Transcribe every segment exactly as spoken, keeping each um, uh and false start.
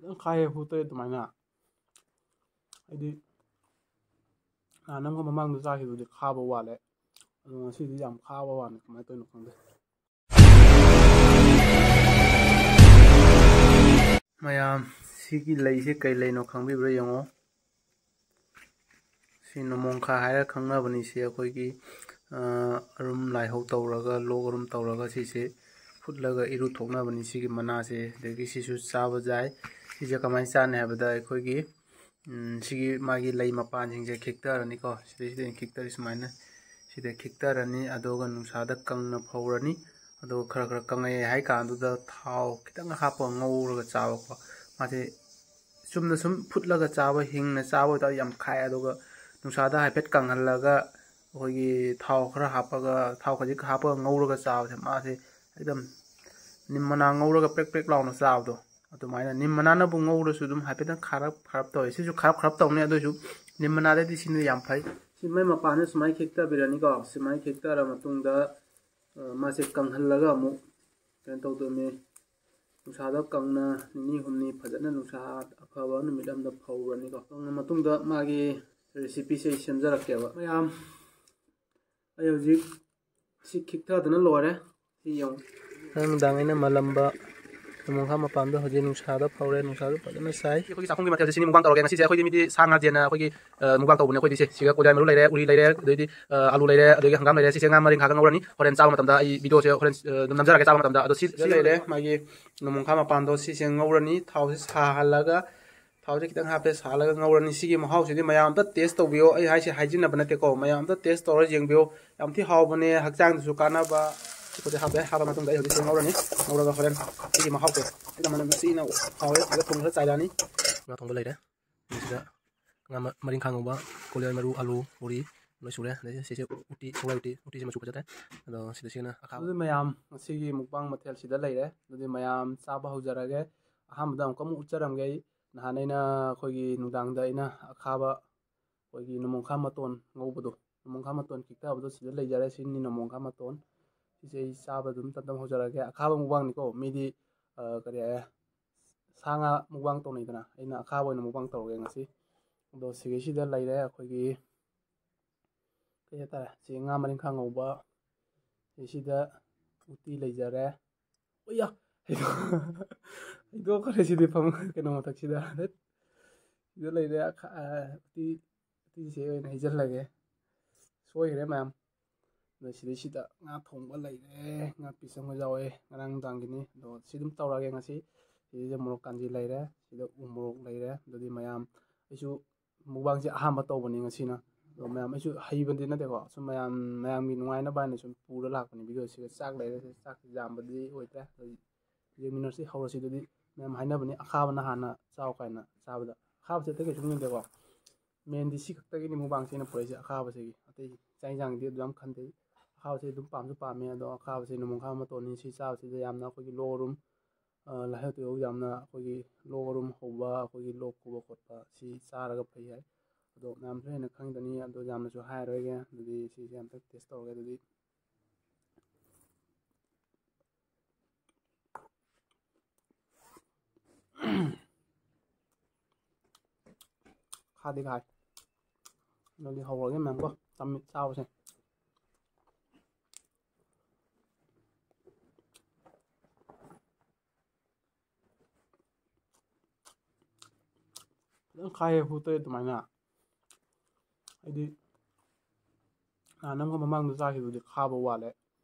ꯈꯤꯇꯪ ꯈꯥꯏꯌꯦ ꯍꯨ ꯇꯔꯦꯠ ꯑꯗꯨꯃꯥꯏꯅ꯫ ꯍꯥꯏꯗꯤ ꯅꯍꯥꯟ ꯑꯃꯒ ꯃꯃꯥꯡꯗ ꯆꯥꯈꯤꯕꯗꯨꯗꯤ ꯈꯥꯕ ꯋꯥꯠꯂꯦ, ꯑꯗꯣ ꯉꯁꯤꯗꯤ ꯌꯥꯝ ꯈꯥꯕ ꯋꯥꯅꯤ, ꯀꯃꯥꯏꯅ ꯇꯧꯔꯤꯅꯣ ꯈꯪꯗꯦ꯫ ꯃꯌꯥꯝ, ꯁꯤꯒꯤ ꯂꯩꯁꯦ ꯀꯩ ꯂꯩꯅꯣ ꯈꯪꯕꯤꯕ꯭ꯔꯥ ꯌꯦꯡꯉꯣ꯫ ꯁꯤ ꯅꯣꯡꯃꯣꯡꯈꯥ ꯍꯥꯏꯔ ꯈꯪꯅꯕꯅꯤ꯫ ꯁꯤ ꯑꯩꯈꯣꯏꯒꯤ, ꯑ, ꯑꯔꯨꯝ ꯂꯥꯏꯍꯧ ꯇꯧꯔꯒ, ꯂꯣꯛ ꯑꯔꯨꯝ ꯇꯧꯔꯒ ꯁꯤꯁꯦ ꯐꯨꯠꯂꯒ ꯏꯔꯨ ꯊꯣꯛꯅꯕꯅꯤ ꯁꯤꯒꯤ ꯃꯅꯥꯁꯦ꯫ ꯑꯗꯒꯤ ꯁꯤꯁꯨ ꯆꯥꯕ ꯌꯥꯏ꯫ ꯁꯤꯁꯦ ꯀꯃꯥꯏꯅ ꯆꯥꯅꯤ ꯍꯥꯏꯕꯗ ꯑꯩꯈꯣꯏꯒꯤ, ꯎꯝ, ꯁꯤꯒꯤ ꯃꯥꯒꯤ ꯂꯩ ꯃꯄꯥꯟꯁꯤꯡꯁꯦ ꯈꯤꯛꯊꯔꯅꯤꯀꯣ꯫ ꯁꯤꯗꯩꯁꯤꯗ ꯈꯤꯛꯊꯔꯤ ꯁꯨꯃꯥꯏꯅ꯫ ꯁꯤꯗ ꯈꯤꯛꯊꯔꯅꯤ, ꯑꯗꯨꯒ ꯅꯨꯡꯁꯥꯗ ꯀꯪꯅ ꯐꯧꯔꯅꯤ꯫ ꯑꯗꯨꯒ ꯈꯔ ꯈꯔ ꯀꯪꯉꯛꯑꯦ ꯍꯥꯏ ꯀꯥꯟꯗꯨꯗ ꯊꯥꯎ ꯈꯤꯇꯪ ꯍꯥꯞꯄꯒ ꯉꯧꯔꯒ ꯆꯥꯕꯀꯣ꯫ ꯃꯥꯁꯦ ꯆꯨꯝꯅ ꯁꯨꯝ ꯐꯨꯠꯂꯒ ꯆꯥꯕ, ꯍꯤꯡꯅ ꯆꯥꯕ ꯑꯣꯏꯇꯥꯔꯗꯤ ꯌꯥꯝ ꯈꯥꯏ꯫ ꯑꯗꯨꯒ ꯅꯨꯡꯁꯥꯗ ꯍꯥꯏꯐꯦꯠ ꯀꯪꯍꯜꯂꯒ ꯑꯩꯈꯣꯏꯒꯤ ꯊꯥꯎ ꯈꯔ ꯍꯥꯞꯄꯒ, ꯊꯥꯎ ꯈꯖꯤꯛ ꯍꯥꯞꯄꯒ ꯉꯧꯔꯒ ꯆꯥꯕꯁꯦ, ꯃꯥꯁꯦ ꯑꯦꯛꯗꯝ ꯅꯤꯝ ꯃꯅꯥ ꯉꯧꯔꯒ ꯄ꯭ꯔꯦꯛ ꯄ꯭ꯔꯦꯛ ꯂꯥꯎꯅ ꯆꯥꯕꯗꯣ, ꯑꯗꯨꯃꯥꯏꯅ ꯅꯤꯝ ꯃꯅꯥꯅꯕꯨ ꯉꯧꯔꯁꯨ ꯑꯗꯨꯝ ꯍꯥꯏꯐꯦꯠꯇꯪ ꯈꯥꯔꯞ ꯈꯥꯔꯞ ꯇꯧꯋꯦ꯫ ꯁꯤꯁꯨ ꯈꯥꯔꯞ ꯈꯥꯔꯞ ꯇꯧꯅꯤ, ꯑꯗꯨ ꯑꯣꯏꯁꯨ ꯅꯤꯝ ꯃꯅꯥꯗꯩꯗꯤ ꯁꯤꯅ ꯌꯥꯝ ꯐꯩ꯫ ꯁꯤ ꯃꯩ ꯃꯄꯥꯟꯗ ꯁꯨꯃꯥꯏꯅ ꯈꯤꯛꯇꯕꯤꯔꯅꯤꯀꯣ꯫ ꯁꯨꯃꯥꯏꯅ ꯈꯤꯛꯇꯔ ꯃꯇꯨꯡꯗ, ꯑ, ꯃꯥꯁꯦ ꯀꯪꯍꯜꯂꯒ ꯑꯃꯨꯛ ꯀꯩꯅꯣ ꯇꯧꯗꯣꯏꯅꯤ꯫ ꯅꯨꯡꯁꯥꯗ ꯀꯪꯅ ꯅꯤꯅꯤ ꯍꯨꯝꯅꯤ ꯐꯖꯅ ꯅꯨꯡꯁꯥ ꯑꯐꯕ ꯅꯨꯃꯤꯠ ꯑꯃꯗ ꯐꯧꯔꯅꯤꯀꯣ꯫ ꯀꯪꯉ ꯃꯇꯨꯡꯗ ꯃꯥꯒꯤ ꯔꯦꯁꯤꯄꯤꯁꯦ ꯑꯩ ꯁꯦꯝꯖꯔꯛꯀꯦꯕ꯫ ꯃꯌꯥꯝ, ꯑꯩ ꯍꯧꯖꯤꯛ ꯁꯤ ꯈꯤꯛꯊꯗꯅ ꯂꯣꯏꯔꯦ꯫ ꯁꯤ ꯌꯦꯡꯉꯨ꯫ ꯉꯔꯥꯡ ꯅꯨꯡꯗꯥꯡ ꯑꯩꯅ ꯃꯜꯂꯝꯕ ꯅꯣꯡꯃꯣꯡꯈꯥ ꯃꯄꯥꯟꯗꯣ ꯍꯧꯖꯤꯛ ꯅꯨꯡꯁꯥꯗ ꯐꯧꯔꯦ, ꯅꯨꯡꯁꯥꯗ ꯐꯖꯅ ꯁꯥꯏ꯫ ꯑꯩꯈꯣꯏꯒꯤ ꯆꯥꯛꯈꯨꯝꯒꯤ ꯃꯊꯦꯜꯁꯦ ꯁꯤꯅꯤ ꯃꯨꯛꯕꯥꯡ ꯇꯧꯔꯒꯦ ꯉꯁꯤꯁꯦ꯫ ꯑꯩꯈꯣꯏꯗꯤ ꯃꯤꯗꯤ ꯁꯥ ꯉꯥ ꯖꯦꯟꯅ ꯑꯩꯈꯣꯏꯒꯤ, ꯑ, ꯃꯨꯛꯕꯥꯡ ꯇꯧꯕꯅꯦ ꯑꯩꯈꯣꯏꯗꯤ꯫ ꯁꯤꯒ ꯀꯣꯂꯤꯍꯋꯥꯏ ꯃꯔꯨ ꯂꯩꯔꯦ, ꯎꯔꯤ ꯂꯩꯔꯦ, ꯑꯗꯩꯗꯤ, ꯑ, ꯑꯂꯨ ꯂꯩꯔꯦ, ꯑꯗꯒꯤ ꯍꯪꯒꯥꯝ ꯂꯩꯔꯦ꯫ ꯁꯤꯁꯦ ꯉꯥ ꯃꯔꯤꯡꯈꯥꯒ ꯉꯧꯔꯅꯤ꯫ ꯍꯣꯔꯦꯟ ꯆꯥꯕ ꯃꯇꯝꯗ ꯑꯩ ꯚꯤꯗꯤꯑꯣꯁꯦ ꯍꯣꯔꯦꯟ, ꯑ, ꯑꯗꯨꯝ ꯅꯝꯖꯔꯛꯀꯦ ꯆꯥꯕ ꯃꯇꯝꯗ꯫ ꯑꯗꯣ ꯁꯤ, ꯁꯤ ꯂꯩꯔꯦ ꯃꯥꯒꯤ ꯅꯣꯡꯃꯣꯡꯈꯥ ꯃꯄꯥꯟꯗꯣ, ꯁꯤꯁꯦ ꯉꯧꯔꯅꯤ꯫ ꯊꯥꯎꯁꯦ ꯁꯥꯍꯜꯂꯒ, ꯊꯥꯎꯁꯦ ꯈꯤꯇꯪ ꯍꯥꯞꯄꯦ, ꯁꯥꯍꯜꯂꯒ ꯉꯧꯔꯅꯤ꯫ ꯁꯤꯒꯤ ꯃꯍꯥꯎꯁꯤꯗꯤ ꯃꯌꯥꯝ ꯑꯝꯇ ꯇꯦꯁ ꯇꯧꯕꯤꯌꯣ꯫ ꯑꯩ ꯍꯥꯏꯁꯦ ꯍꯥꯏꯖꯤꯟꯅꯕ ꯅꯠꯇꯦꯀꯣ, ꯃꯌꯥꯝ ꯑꯝꯇ ꯇꯦꯁ ꯇꯧꯔ ꯌꯦꯡꯕꯤꯌꯣ꯫ ꯌꯥꯝ ꯊꯤ ꯍꯥꯎꯕꯅꯦ, ꯍꯛꯆꯥꯡꯗꯁꯨ ꯀꯥꯟꯅꯕ꯫ ꯁꯤ ꯄꯣꯠꯁꯦ ꯍꯥꯞꯄꯦ꯫ ꯍꯥꯞꯄ ꯃꯇꯨꯡꯗ ꯑꯩ ꯍꯧꯖꯤꯛꯁꯦ ꯉꯧꯔꯅꯤ꯫ ꯉꯧꯔꯒ ꯍꯣꯔꯦꯟ ꯁꯤꯒꯤ ꯃꯍꯥꯎꯁꯦ ꯑꯩꯅ ꯃꯅꯝ ꯅꯨꯡꯁꯤꯅ ꯍꯥꯎꯋꯦ꯫ ꯁꯤꯗ ꯊꯨꯝ ꯈꯔ ꯆꯥꯏꯔꯛꯑꯅꯤ꯫ ꯉꯥ ꯊꯣꯡꯕ ꯂꯩꯔꯦ꯫ ꯁꯤꯗ ꯉꯥ ꯃ-, ꯃꯔꯤꯡꯈꯥ ꯉꯧꯕ, ꯀꯣꯂꯤꯍꯋꯥꯏ ꯃꯔꯨ, ꯑꯂꯨ, ꯎꯔꯤ ꯂꯣꯏ ꯁꯨꯔꯦ꯫ ꯑꯗꯩ ꯁꯤꯁꯦ ꯎꯇꯤ, ꯁꯒꯣꯜ ꯎꯇꯤ, ꯎꯇꯤꯁꯦ ꯃꯆꯨ ꯐꯖꯗ꯭ꯔꯦ꯫ ꯑꯗꯣ ꯁꯤꯗ ꯁꯤꯅ ꯑꯈꯥꯕ꯫ ꯑꯗꯨꯗꯤ ꯃꯌꯥꯝ, ꯉꯁꯤꯒꯤ ꯃꯨꯛꯕꯥꯡ ꯃꯊꯦꯜꯁꯤꯗ ꯂꯩꯔꯦ꯫ ꯑꯗꯨꯗꯤ ꯃꯌꯥꯝ ꯆꯥꯕ ꯍꯧꯖꯔꯒꯦ꯫ ꯑꯍꯥꯟꯕꯗ ꯑꯃꯨꯛꯀ ꯑꯃꯨꯛ ꯎꯠꯆꯔꯝꯒꯦ ꯑꯩ꯫ ꯅꯍꯥꯟ ꯑꯩꯅ ꯑꯩꯈꯣꯏꯒꯤ ꯅꯨꯡꯗꯥꯡꯗ ꯑꯩꯅ ꯑꯈꯥꯕ ꯑꯩꯈꯣꯏꯒꯤ ꯅꯣꯡꯃꯣꯡꯈꯥ ꯃꯇꯣꯟ ꯉꯧꯕꯗꯣ, ꯅꯣꯡꯃꯣꯡꯈꯥ ꯃꯇꯣꯟ ꯈꯤꯛꯊꯕꯗꯣ ꯁꯤꯗ ꯂꯩꯖꯔꯦ꯫ ꯁꯤꯅꯤ ꯅꯣꯡꯃꯣꯡꯈꯥ ꯃꯇꯣꯟ꯫ ꯁꯤꯁꯦ ꯑꯩ ꯆꯥꯕ ꯑꯗꯨꯝ ꯇꯞ ꯇꯞ ꯍꯧꯖꯔꯛꯑꯒꯦ꯫ ꯑꯈꯥꯕ ꯃꯨꯛꯕꯥꯡꯅꯤꯀꯣ, ꯃꯤꯗꯤ, ꯑ, ꯀꯔꯤ ꯍꯥꯏꯔꯦ, ꯁꯥ ꯉꯥ ꯃꯨꯛꯕꯥꯡ ꯇꯧꯅꯩꯗꯅ, ꯑꯩꯅ ꯑꯈꯥꯕ ꯑꯣꯏꯅ ꯃꯨꯛꯕꯥꯡ ꯇꯧꯔꯒꯦ ꯉꯁꯤ꯫ ꯑꯗꯣ ꯁꯤꯒꯤꯁꯤꯗ ꯂꯩꯔꯦ ꯑꯩꯈꯣꯏꯒꯤ, ꯀꯩ ꯍꯥꯏꯇꯥꯔꯦ, ꯁꯤ ꯉꯥ ꯃꯔꯤꯡꯈꯥ ꯉꯧꯕ, ꯁꯤꯁꯤꯗ ꯎꯇꯤ ꯂꯩꯖꯔꯦ꯫ ꯑꯣꯌꯥ! ꯍꯩꯗꯣꯛ-, ꯍꯩꯗꯣꯛꯈ꯭ꯔꯦ ꯁꯤꯗꯤ ꯐꯃꯨꯡ ꯀꯩꯅꯣ ꯃꯊꯛꯁꯤꯗ꯫ ꯁꯤꯗ ꯂꯩꯔꯦ ꯑꯈꯥ-, ꯎꯇꯤ, ꯎꯇꯤꯁꯦ ꯑꯣꯏꯅ ꯍꯩꯖꯤꯜꯂꯒꯦ꯫ ꯁꯣꯏꯈ꯭ꯔꯦ ꯃꯌꯥꯝ꯫ ꯑꯗꯣ ꯁꯤꯗꯩꯁꯤꯗ ꯉꯥ ꯊꯣꯡꯕ ꯂꯩꯔꯦ, ꯉꯥ ꯄꯤꯁ ꯑꯃꯒ ꯌꯥꯎꯋꯦ, ꯉꯔꯥꯡ ꯅꯨꯡꯗꯥꯡꯒꯤꯅꯤ꯫ ꯑꯗꯣ ꯁꯤ ꯑꯗꯨꯝ ꯇꯧꯔꯛꯑꯒꯦ ꯉꯁꯤ꯫ ꯁꯤꯗꯩꯁꯤꯗ ꯃꯣꯔꯣꯛ ꯀꯥꯟꯆꯤ ꯂꯩꯔꯦ, ꯁꯤꯗ ꯎ ꯃꯣꯔꯣꯛ ꯂꯩꯔꯦ꯫ ꯑꯗꯨꯗꯤ ꯃꯌꯥꯝ, ꯑꯩꯁꯨ ꯃꯨꯛꯕꯥꯡꯁꯦ ꯑꯍꯥꯟꯕ ꯇꯧꯕꯅꯤ ꯉꯁꯤꯅ꯫ ꯑꯗꯣ ꯃꯌꯥꯝ, ꯑꯩꯁꯨ ꯍꯩꯕꯗꯤ ꯅꯠꯇꯦꯀꯣ, ꯁꯨꯝ ꯃꯌꯥꯝ, ꯃꯌꯥꯝꯒꯤ ꯅꯨꯡꯉꯥꯏꯅꯕ ꯍꯥꯏꯅ ꯁꯨꯝ ꯄꯨꯔ ꯂꯥꯛꯄꯅꯤ ꯚꯤꯗꯤꯑꯣꯁꯤꯒ꯫ ꯆꯥꯛ ꯂꯩꯔꯦ, ꯆꯥꯛ ꯌꯥꯝꯕꯗꯤ ꯑꯣꯏꯗ꯭ꯔꯦ꯫ ꯑꯗꯨ ꯌꯦꯡꯃꯤꯟꯅꯔꯁꯤ, ꯍꯧꯔꯁꯤ꯫ ꯑꯗꯨꯗꯤ ꯃꯌꯥꯝ ꯍꯥꯏꯅꯕꯅꯤ ꯑꯈꯥꯕꯅ ꯍꯥꯟꯅ ꯆꯥꯎ ꯀꯥꯏꯅ ꯆꯥꯕꯗ꯫ ꯑꯈꯥꯕꯁꯦ ꯑꯇꯩ ꯀꯩꯁꯨ ꯈꯪꯗꯦꯀꯣ, ꯃꯦꯟꯗꯤ ꯁꯤ ꯈꯛꯇꯒꯤꯅꯤ ꯃꯨꯛꯕꯥꯡꯁꯦ ꯑꯩꯅ ꯄꯨꯔꯛꯏꯁꯦ, ꯑꯈꯥꯕꯁꯤꯒꯤ꯫ ꯑꯇꯩ ꯆꯥꯛ ꯌꯦꯟꯁꯥꯡꯗꯤ ꯑꯗꯨ ꯌꯥꯝ ꯈꯟꯗꯦ꯫ ꯑꯈꯥꯕꯁꯦ ꯑꯗꯨꯝ ꯄꯥꯝꯁꯨ ꯄꯥꯝꯃꯦ, ꯑꯗꯣ ꯑꯈꯥꯕꯁꯦ ꯅꯣꯡꯃ ꯈꯥꯕ ꯃꯇꯣꯟꯅꯤ꯫ ꯁꯤ ꯆꯥꯕꯁꯤꯗ ꯌꯥꯝꯅ ꯑꯩꯈꯣꯏꯒꯤ ꯂꯣꯛ ꯑꯔꯨꯝ, ꯑ, ꯂꯥꯏꯍꯧ ꯇꯤꯍꯧ ꯌꯥꯝꯅ, ꯑꯩꯈꯣꯏꯒꯤ ꯂꯣꯛ ꯑꯔꯨꯝ ꯍꯧꯕ, ꯑꯩꯈꯣꯏꯒꯤ ꯂꯣꯛ ꯈꯨꯕ ꯈꯣꯠꯄ ꯁꯤ ꯆꯥꯔꯒ ꯐꯩ ꯍꯥꯏ꯫ ꯑꯗꯣ ꯃꯌꯥꯝꯁꯨ ꯍꯦꯟꯅ ꯈꯪꯗꯅꯤ, ꯑꯗꯣ ꯌꯥꯝꯅꯁꯨ ꯍꯥꯏꯔꯣꯏꯒꯦ꯫ ꯑꯗꯨꯗꯤ ꯁꯤꯁꯦ ꯑꯝꯇ ꯇꯦꯁ ꯇꯧꯔꯒꯦ꯫ ꯑꯗꯨꯗꯤ ꯈꯥꯗꯤ ꯈꯥꯏ꯫ ꯑꯗꯨꯗꯤ ꯍꯧꯔꯒꯦ ꯃꯌꯥꯝꯀꯣ, ꯆꯥꯃꯤꯠ ꯆꯥꯕꯁꯦ꯫ ꯐꯖꯅ ꯈꯥꯏꯌꯦ ꯍꯨ ꯇꯔꯦꯠ ꯑꯗꯨꯃꯥꯏꯅ꯫ ꯑꯩꯗꯤ ꯅꯍꯥꯟ ꯑꯃꯒ ꯃꯃꯥꯡꯗ ꯆꯥꯈꯤꯕꯗꯨꯗꯤ ꯈꯥꯕ ꯋꯥꯠꯂꯦ,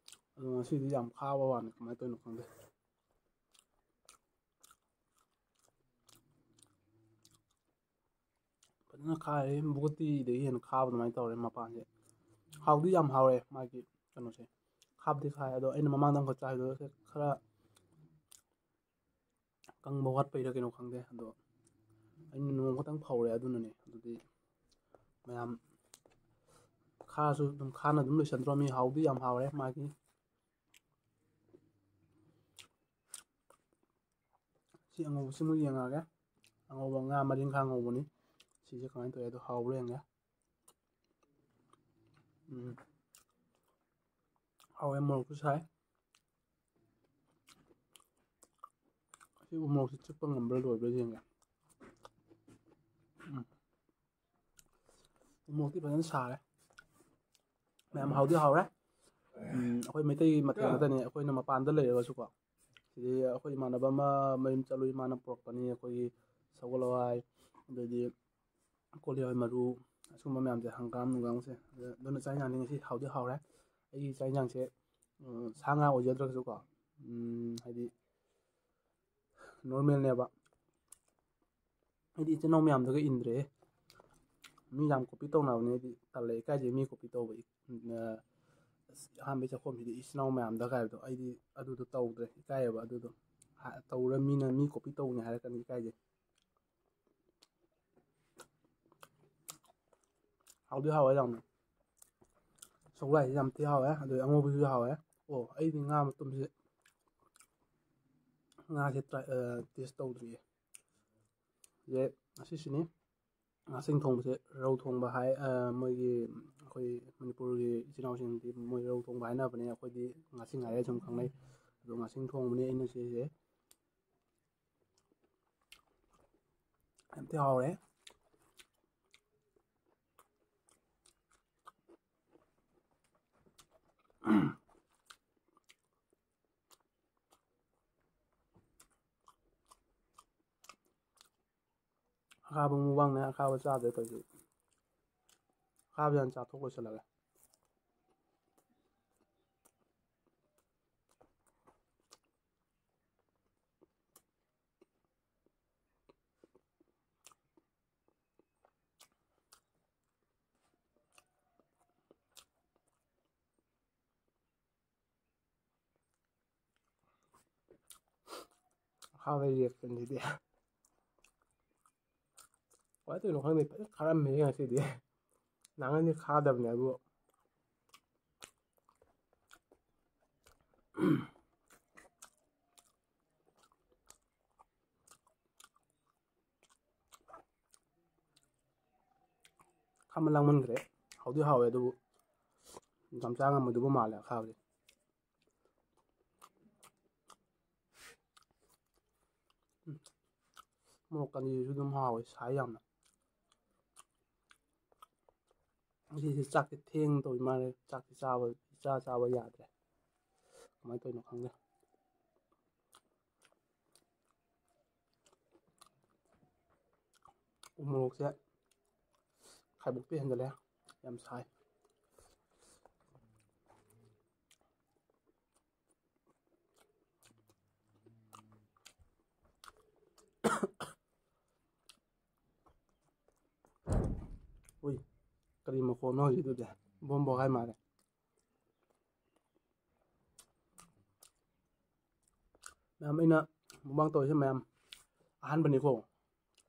ꯑꯗꯣ ꯉꯁꯤꯗꯤ ꯌꯥꯝ ꯈꯥꯕ ꯋꯥꯅꯤ, ꯀꯃꯥꯏꯅ ꯇꯧꯔꯤꯅꯣ ꯈꯪꯗꯦ꯫ ꯐꯖꯅ ꯈꯥꯏꯔꯦ, ꯕꯨꯒꯇꯤꯗꯒꯤ ꯍꯦꯟꯅ ꯈꯥꯕ ꯑꯗꯨꯃꯥꯏꯅ ꯇꯧꯔꯦ ꯃꯄꯥꯟꯁꯦ꯫ ꯍꯥꯎꯗꯤ ꯌꯥꯝ ꯍꯥꯎꯔꯦ ꯃꯥꯒꯤ ꯀꯩꯅꯣꯁꯦ, ꯈꯥꯕꯗꯤ ꯈꯥꯏ, ꯑꯗꯣ ꯑꯩꯅ ꯃꯃꯥꯡꯗ ꯑꯃꯨꯛꯀ ꯆꯥꯈꯤꯕꯗꯣ ꯈꯔ ꯀꯪꯕ ꯋꯥꯠꯄꯩꯔ ꯀꯩꯅꯣ ꯈꯪꯗꯦ, ꯑꯗꯣ ꯑꯩꯅ ꯅꯣꯡ ꯈꯛꯇꯪ ꯐꯧꯔꯦ ꯑꯗꯨꯅꯅꯦ꯫ ꯑꯗꯨꯗꯤ ꯃꯌꯥꯝ ꯈꯥꯔꯁꯨ ꯑꯗꯨꯝ ꯈꯥꯅ ꯑꯗꯨꯝ ꯂꯣꯏꯁꯟꯗ꯭ꯔꯣꯃꯤ꯫ ꯍꯥꯎꯗꯤ ꯌꯥꯝ ꯍꯥꯎꯔꯦ ꯃꯥꯒꯤ꯫ ꯁꯤ ꯑꯉꯧꯕꯁꯤꯃꯨꯛ ꯌꯦꯡꯉꯛꯑꯒꯦ꯫ ꯑꯉꯧꯕ ꯉꯥ ꯃꯔꯤꯡꯈꯥ ꯉꯧꯕꯅꯤ꯫ ꯁꯤꯁꯦ ꯀꯃꯥꯏꯅ ꯇꯧꯋꯦ ꯑꯗꯣ ꯍꯥꯎꯕ꯭ꯔꯥ ꯌꯦꯡꯒꯦ꯫ ꯎꯝ꯫ ꯍꯥꯎꯋꯦ, ꯃꯣꯔꯣꯛꯁꯨ ꯁꯥꯏ꯫ ꯁꯤ ꯎꯃꯣꯔꯣꯛꯁꯤ ꯆꯤꯛꯄ ꯉꯝꯕ꯭ꯔꯥ ꯂꯣꯏꯕ꯭ꯔꯥ ꯌꯦꯡꯒꯦ꯫ ꯎꯝ꯫ ꯎꯃꯣꯔꯣꯛꯇꯤ ꯐꯖꯅ ꯁꯥꯔꯦ꯫ ꯃꯌꯥꯝ ꯍꯥꯎꯗꯤ ꯍꯥꯎꯔꯦ꯫ ꯎꯝ, ꯑꯩꯈꯣꯏ ꯃꯩꯇꯩꯒꯤ ꯃꯊꯦꯜ ꯉꯥꯛꯇꯅꯤ꯫ ꯑꯩꯈꯣꯏꯅ ꯃꯄꯥꯟꯗ ꯂꯩꯔꯒꯁꯨꯀꯣ, ꯁꯤꯗꯤ ꯑꯩꯈꯣꯏ ꯏꯃꯥꯟꯅꯕ ꯑꯃ ꯃꯌꯨꯝ ꯆꯠꯂꯨꯏ, ꯃꯥꯅ ꯄꯨꯔꯛꯄꯅꯤ꯫ ꯑꯩꯈꯣꯏꯒꯤ ꯁꯒꯣꯜ ꯍꯋꯥꯏ, ꯑꯗꯩꯗꯤ ꯀꯣꯂꯤ ꯍꯋꯥꯏ ꯃꯔꯨ, ꯑꯁꯤꯒꯨꯝꯕ ꯃꯌꯥꯝꯁꯦ, ꯍꯪꯒꯥꯝ ꯅꯨꯡꯒꯥꯝꯁꯦ꯫ ꯑꯗꯨꯅ ꯆꯥꯛ ꯌꯦꯟꯁꯥꯡꯅꯤ ꯉꯁꯤ ꯍꯥꯎꯗꯤ ꯍꯥꯎꯔꯦ꯫ ꯑꯩꯒꯤ ꯆꯥꯛ ꯌꯦꯟꯁꯥꯡꯁꯦ, ꯎꯝ, ꯁꯥ ꯉꯥ ꯑꯣꯏꯖꯗ꯭ꯔꯒꯁꯨꯀꯣ, ꯎꯝ, ꯍꯥꯏꯗꯤ ꯅꯣꯔꯃꯦꯜꯅꯦꯕ꯫ ꯑꯩꯗꯤ ꯏꯆꯤꯟ ꯏꯅꯥꯎ ꯃꯌꯥꯝꯗꯨꯒ ꯏꯟꯗ꯭ꯔꯦꯍꯦ꯫ ꯃꯤ ꯌꯥꯝ ꯀꯣꯄꯤ ꯇꯧꯅꯕꯅꯦ, ꯑꯩꯗꯤ ꯇꯜꯂꯦ, ꯏꯀꯥꯏꯖꯩ ꯃꯤ ꯀꯣꯄꯤ ꯇꯧꯕ꯫ ꯑ, ꯑꯁ, ꯑꯍꯥꯟꯕꯩ ꯆꯥꯛꯈꯨꯝꯁꯤꯗꯤ ꯏꯆꯤꯟ ꯏꯅꯥꯎ ꯃꯌꯥꯝꯗ ꯀꯥꯏꯕꯗꯣ, ꯑꯩꯗꯤ ꯑꯗꯨꯗꯣ ꯇꯧꯗ꯭ꯔꯦ, ꯏꯀꯥꯏꯌꯦꯕ ꯑꯗꯨꯗꯣ꯫ ꯍꯥ-, ꯇꯧꯔ ꯃꯤꯅ ꯃꯤ ꯀꯣꯄꯤ ꯇꯧꯕꯅꯦ ꯍꯥꯏꯔꯛꯀꯅꯤ, ꯏꯀꯥꯏꯖꯩ꯫ ꯍꯥꯎꯗꯤ ꯍꯥꯎꯋꯦ ꯌꯥꯝꯅ꯫ ꯁꯒꯣꯜ ꯍꯋꯥꯏꯁꯤ ꯌꯥꯝ ꯊꯤ ꯍꯥꯎꯋꯦ, ꯑꯗꯨꯗꯩ ꯑꯉꯧꯕꯁꯤꯁꯨ ꯍꯥꯎꯋꯦ꯫ ꯑꯣ, ꯑꯩꯗꯤ ꯉꯥ ꯃꯇꯨꯝꯁꯦ, ꯉꯥꯁꯦ ꯇ꯭ꯔꯥꯏ, ꯑ, ꯇꯦꯁ ꯇꯧꯗ꯭ꯔꯤꯌꯦ꯫ ꯁꯦ, ꯑꯁꯤꯁꯤꯅꯤ꯫ ꯉꯥꯁꯤꯡ ꯊꯣꯡꯕꯁꯦ ꯔꯧ ꯊꯣꯡꯕ ꯍꯥꯏ, ꯑ, ꯃꯣꯏꯒꯤ, ꯑꯩꯈꯣꯏ ꯃꯅꯤꯄꯨꯔꯒꯤ ꯏꯆꯤꯜ ꯏꯅꯥꯎꯁꯤꯡꯗꯤ ꯃꯣꯏ ꯔꯧ ꯊꯣꯡꯕ ꯍꯥꯏꯅꯕꯅꯦ, ꯑꯩꯈꯣꯏꯗꯤ ꯉꯥꯁꯤꯡ ꯍꯥꯏꯔ ꯁꯨꯝ ꯈꯪꯅꯩ꯫ ꯑꯗꯣ ꯉꯥꯁꯤꯡ ꯊꯣꯡꯕꯅꯦ ꯑꯩꯅ ꯁꯤꯁꯦ꯫ ꯌꯥꯝ ꯊꯤ ꯍꯥꯎꯔꯦ꯫ ꯑꯈꯥꯕ ꯃꯨꯛꯕꯥꯡꯅꯦ, ꯑꯈꯥꯕ ꯆꯥꯗ꯭ꯔꯦ ꯇꯧꯔꯤꯁꯦ꯫ ꯑꯈꯥꯕ ꯌꯥꯝ ꯆꯥꯊꯣꯛ ꯂꯣꯏꯁꯤꯜꯂꯒꯦ꯫ ꯑꯈꯥꯕ reaction ꯁꯤꯗꯤ꯫ ꯀꯃꯥꯏꯅ ꯇꯧꯔꯤꯅꯣ ꯈꯪꯗꯦ, ꯐꯖꯅ ꯈꯥꯔꯝꯃꯦꯍꯦ ꯉꯁꯤꯗꯤ꯫ ꯅꯍꯥꯟꯒꯩꯗꯤ ꯈꯥꯗꯕꯅꯦ ꯑꯗꯨ꯫ ꯈꯥꯃꯟ ꯂꯥꯡꯃꯟꯈ꯭ꯔꯦ꯫ ꯍꯥꯎꯗꯤ ꯍꯥꯎꯋꯦ ꯑꯗꯨꯕꯨ ꯌꯥꯝ ꯆꯥ ꯉꯝꯃꯣꯏꯗꯧꯕ ꯃꯥꯜꯂꯦ ꯑꯈꯥꯕꯗꯤ꯫ ꯃꯣꯔꯣꯛ ꯀꯥꯂꯤꯁꯤꯁꯨ ꯑꯗꯨꯝ ꯍꯥꯎꯋꯦ, ꯁꯥꯏ ꯌꯥꯝꯅ꯫ ꯉꯁꯤꯁꯦ ꯆꯥꯛꯁꯦ ꯊꯦꯡꯅ ꯇꯧꯔꯤ ꯃꯥꯜꯂꯦ, ꯆꯥꯛꯁꯦ ꯆꯥꯕ, ꯏꯆꯥ ꯆꯥꯕ ꯌꯥꯗ꯭ꯔꯦ꯫ ꯀꯃꯥꯏꯅ ꯇꯧꯔꯤꯅꯣ ꯈꯪꯗꯦ꯫ ꯎ ꯃꯣꯔꯣꯛꯁꯦ ꯈꯥꯏꯕꯣꯛꯇ ꯍꯦꯟꯖꯜꯂꯦ, ꯌꯥꯝ ꯁꯥꯏ꯫ ꯎꯏ, ꯀꯔꯤ ꯃꯈꯣꯟꯅꯣ ꯍꯧꯖꯤꯛꯇꯨꯗꯤ? ꯕꯣꯝ ꯄꯣꯈꯥꯏ ꯃꯥꯜꯂꯦ꯫ ꯃꯌꯥꯝ, ꯑꯩꯅ ꯃꯨꯛꯕꯥꯡ ꯇꯧꯔꯤꯁꯦ ꯃꯌꯥꯝ ꯑꯍꯥꯟꯕꯅꯤꯀꯣ,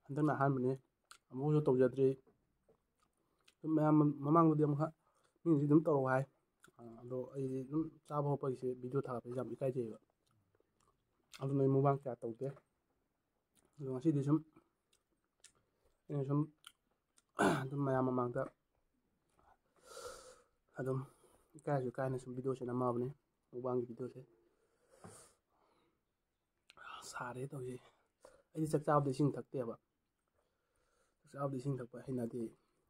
ꯍꯟꯗꯛꯅ ꯑꯍꯥꯟꯕꯅꯤ, ꯑꯃꯨꯛꯁꯨ ꯇꯧꯖꯗ꯭ꯔꯤ꯫ ꯑꯗꯨꯝ ꯃꯌꯥꯝ ꯃꯃꯥꯡꯗꯗꯤ ꯑꯃꯨꯛꯈꯛ ꯃꯤꯅꯗꯤ ꯑꯗꯨꯝ ꯇꯧꯔꯛꯑꯣ ꯍꯥꯏ, ꯑꯗꯣ ꯑꯩꯗꯤ ꯑꯗꯨꯝ ꯆꯥꯕ ꯈꯣꯠꯄꯒꯤꯁꯦ ꯚꯤꯗꯤꯑꯣ ꯊꯥꯒꯠꯄꯁꯦ ꯌꯥꯝ ꯏꯀꯥꯏꯖꯩꯕ, ꯑꯗꯨꯅ ꯑꯩ ꯃꯨꯛꯕꯥꯡ ꯀꯌꯥ ꯇꯧꯗꯦ꯫ ꯑꯗꯣ ꯉꯁꯤꯗꯤ ꯁꯨꯝ ꯑꯩꯅ ꯁꯨꯝ ꯑꯗꯨꯝ ꯃꯌꯥꯝ ꯃꯃꯥꯡꯗ ꯑꯗꯨꯝ ꯏꯀꯥꯏꯁꯨ ꯏꯀꯥꯏꯅ ꯁꯨꯝ ꯚꯤꯗꯤꯑꯣꯁꯦ ꯅꯝꯃꯛꯑꯕꯅꯤ, ꯃꯨꯛꯕꯥꯡꯒꯤ ꯚꯤꯗꯤꯑꯣꯁꯦ꯫ ꯁꯥꯔꯦ ꯇꯧꯔꯤꯁꯦ꯫ ꯑꯩꯗꯤ ꯆꯥꯛ ꯆꯥꯕꯗ ꯏꯁꯤꯡ ꯊꯛꯇꯦꯕ꯫ ꯆꯥꯛ ꯆꯥꯕꯗ ꯏꯁꯤꯡ ꯊꯛꯄ ꯍꯩꯅꯗꯦ꯫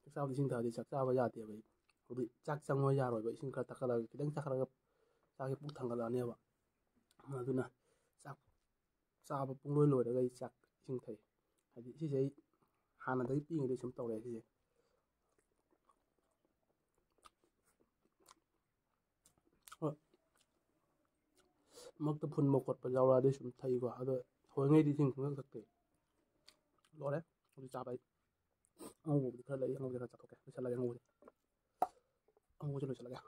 ꯆꯥꯛ ꯆꯥꯕꯗ ꯏꯁꯤꯡ ꯊꯛꯑꯗꯤ ꯆꯥꯛ ꯆꯥꯕ ꯌꯥꯗꯦꯕ ꯑꯩ꯫ ꯍꯥꯏꯗꯤ ꯆꯥꯛ ꯆꯪꯉꯣ ꯌꯥꯔꯣꯏꯕ, ꯏꯁꯤꯡ ꯈꯔ ꯊꯛꯀꯠꯂꯒ ꯈꯤꯇꯪ ꯆꯥꯈꯠꯂꯒ ꯆꯥꯛꯁꯦ ꯄꯨꯛ ꯊꯟꯒꯠꯂꯛꯑꯅꯦꯕ꯫ ꯑꯗꯨꯅ ꯆꯥꯛ ꯆꯥꯕ ꯄꯨꯡꯂꯣꯏ ꯂꯣꯏꯔꯒ ꯑꯩ ꯆꯥꯛ ꯏꯁꯤꯡ ꯊꯛꯏ꯫ ꯍꯥꯏꯗꯤ ꯁꯤꯁꯦ ꯑꯩ ꯍꯥꯟꯅꯗꯒꯤ ꯄꯤꯛꯏꯉꯩꯗꯒꯤ ꯁꯨꯝ ꯇꯧꯔꯛꯑꯦ ꯁꯤꯁꯦ꯫ ꯍꯣꯏ꯫ ꯃꯔꯛꯇ ꯐꯨꯟꯕ ꯈꯣꯠꯄ ꯌꯥꯎꯔꯛꯑꯗꯤ ꯁꯨꯝ ꯊꯛꯏꯀꯣ꯫ ꯑꯗꯣ ꯊꯑꯣꯏꯉꯩꯗꯤ ꯏꯁꯤꯡ ꯁꯨꯡꯊꯛ ꯊꯛꯇꯦ꯫ ꯂꯣꯏꯔꯦ꯫ ꯍꯧꯖꯤꯛ ꯆꯥꯕ ꯑꯩ ꯑꯉꯧꯕꯕꯨꯗꯤ ꯈꯔ ꯂꯩ, ꯑꯉꯧꯕꯁꯦ ꯈꯔ ꯆꯥꯊꯣꯛꯀꯦ꯫ ꯂꯣꯏꯁꯜꯂꯒꯦ ꯑꯉꯧꯕꯁꯦ꯫ ꯑꯉꯧꯕꯁꯦ ꯂꯣꯏꯁꯜꯂꯒꯦ꯫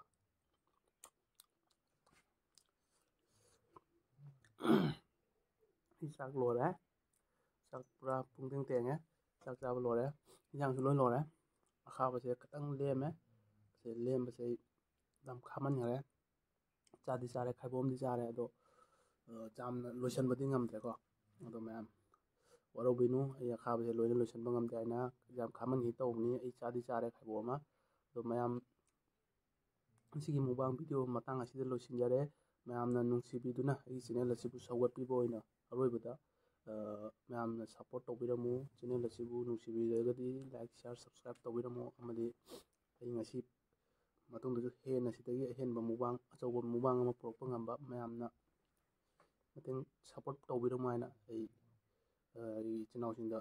ꯑꯩ ꯆꯥꯛ ꯂꯣꯏꯔꯦ꯫ ꯆꯥꯛ ꯄꯨꯔꯥ ꯄꯨꯡꯇꯦꯡ ꯇꯦꯡꯉꯦ꯫ ꯆꯥꯛ ꯆꯥꯕ ꯂꯣꯏꯔꯦ꯫ ꯏꯟꯖꯥꯡꯁꯨ ꯂꯣꯏ ꯂꯣꯏꯔꯦ꯫ ꯑꯈꯥꯕꯁꯦ ꯈꯤꯇꯪ ꯂꯦꯝꯃꯦ꯫ ꯁꯦ ꯂꯦꯝꯕꯁꯦ ꯑꯩ ꯌꯥꯝ ꯈꯥꯃꯟꯈ꯭ꯔꯦ꯫ ꯆꯥꯗꯤ ꯆꯥꯔꯦ, ꯈꯥꯏꯕꯣꯝꯗꯤ ꯆꯥꯔꯦ, ꯑꯗꯣ, ꯑ, ꯌꯥꯝꯅ ꯂꯣꯏꯁꯤꯟꯕꯗꯤ ꯉꯝꯗ꯭ꯔꯦꯀꯣ꯫ ꯑꯗꯣ ꯃꯌꯥꯝ ꯋꯥꯔꯧꯕꯤꯅꯨ, ꯑꯩ ꯑꯈꯥꯕꯁꯦ ꯂꯣꯏꯅ ꯂꯣꯏꯁꯤꯟꯕ ꯉꯝꯗꯦ ꯍꯥꯏꯅ ꯌꯥꯝ ꯈꯥꯃꯟꯈꯤ ꯇꯧꯕꯅꯤ꯫ ꯑꯩ ꯆꯥꯗꯤ ꯆꯥꯔꯦ ꯈꯥꯏꯕꯣꯝ ꯑꯃ꯫ ꯑꯗꯣ ꯃꯌꯥꯝ, ꯉꯁꯤꯒꯤ ꯃꯨꯛꯕꯥꯡ ꯚꯤꯗꯤꯑꯣ ꯃꯇꯥꯡ ꯑꯁꯤꯗ ꯂꯣꯏꯁꯤꯟꯖꯔꯦ꯫ ꯃꯌꯥꯝꯅ ꯅꯨꯡꯁꯤꯕꯤꯗꯨꯅ ꯑꯩꯒꯤ ꯆꯦꯅꯦꯜ ꯑꯁꯤꯕꯨ ꯁꯧꯒꯠꯄꯤꯕ ꯑꯣꯏꯅ ꯑꯔꯣꯏꯕꯗ ꯃꯌꯥꯝꯅ ꯁꯞꯄꯣꯔꯠ ꯇꯧꯕꯤꯔꯝꯃꯨ꯫ ꯆꯦꯅꯦꯜ ꯑꯁꯤꯕꯨ ꯅꯨꯡꯁꯤꯕꯤꯔꯒꯗꯤ ꯂꯥꯏꯛ, ꯁꯤꯌꯥꯔ, ꯁꯕꯁꯀ꯭ꯔꯥꯏꯕ ꯇꯧꯕꯤꯔꯝꯃꯨ꯫ ꯑꯃꯗꯤ ꯑꯩ ꯉꯁꯤ ꯃꯇꯨꯡꯗꯁꯨ ꯍꯦꯟꯅ ꯁꯤꯗꯒꯤ ꯑꯍꯦꯟꯕ ꯃꯨꯛꯕꯥꯡ, ꯑꯆꯧꯕ ꯃꯨꯛꯕꯥꯡ ꯑꯃ ꯄꯨꯔꯛꯄ ꯉꯝꯕ, ꯃꯌꯥꯝꯅ ꯃꯇꯦꯡ, ꯁꯞꯄꯣꯔꯠ ꯇꯧꯕꯤꯔꯝꯃꯨ ꯍꯥꯏꯅ ꯑꯩ, ꯑ, ꯑꯩꯒꯤ ꯏꯆꯤꯟ ꯏꯅꯥꯎꯁꯤꯡꯗ